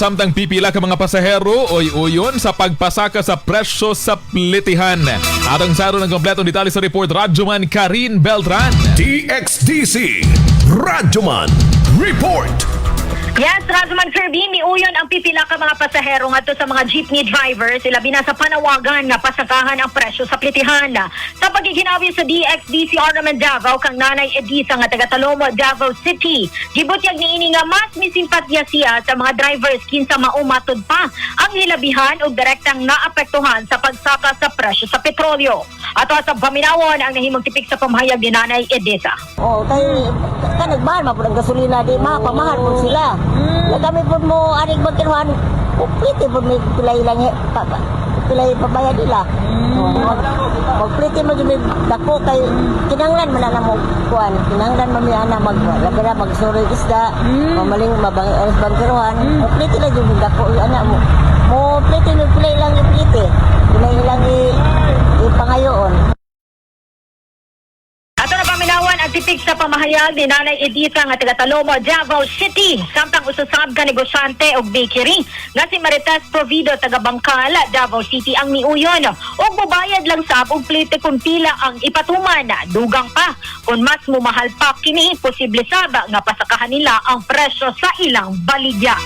Samtang pipila ka mga pasahero oy uyon sa pagpasaka sa presyo sa plitihan. Atong saro ng kompletong detalye sa report, Radyoman Karin Beltran. DXDC Radyoman Report. Yes, Radyoman Kirby, miuyon ang pipila ka mga pasahero ngadto sa mga jeepney drivers, ilabi na sa panawagan nga pasakahan ang presyo sa plitihan. Sa pagiginawi sa DXDC Ornament Davao kang Nanay Edisa nga taga Talomo, Davao City, gibutyag niini nga mas misimpatya siya sa mga drivers kinsa mao matud pa ang hilabihan og direktang naapektuhan sa pagsaka sa presyo sa petrolyo. Ato sa paminawon ang nahimong tipik sa pamahayag ni Nanay Edisa. Oh, kay kanagmahal man pud ang gasolina, di ma pamahal pud sila. Mm. Kami pud mo anig magkinuhan, plite pud may pilay lang pa, pa, pilay pabayad nila. Oh, magplite mo jud may dako kay kinanglan man na mo kuan, kinanglan man mi ana mag labi na magsuri isda, mamaling mabang alas bangkiruhan, mm. Plite lang jud may dako ana mo. Mo plite may pilay lang iplite. Pilay lang i ipangayoon. Ato na paminawan ang tipik sa pamahayag ni Nanay Editha nga taga Talomo, Davao City. Samtang usasab ka negosyante og bakery nga si Marites Provido, taga Bangkal, Davao City, ang miuyon. Og mobayad lang sab og plite kung pila ang ipatuman. Dugang pa, kung mas mumahal pa kini, posible sab nga pasakahan nila ang presyo sa ilang baligya.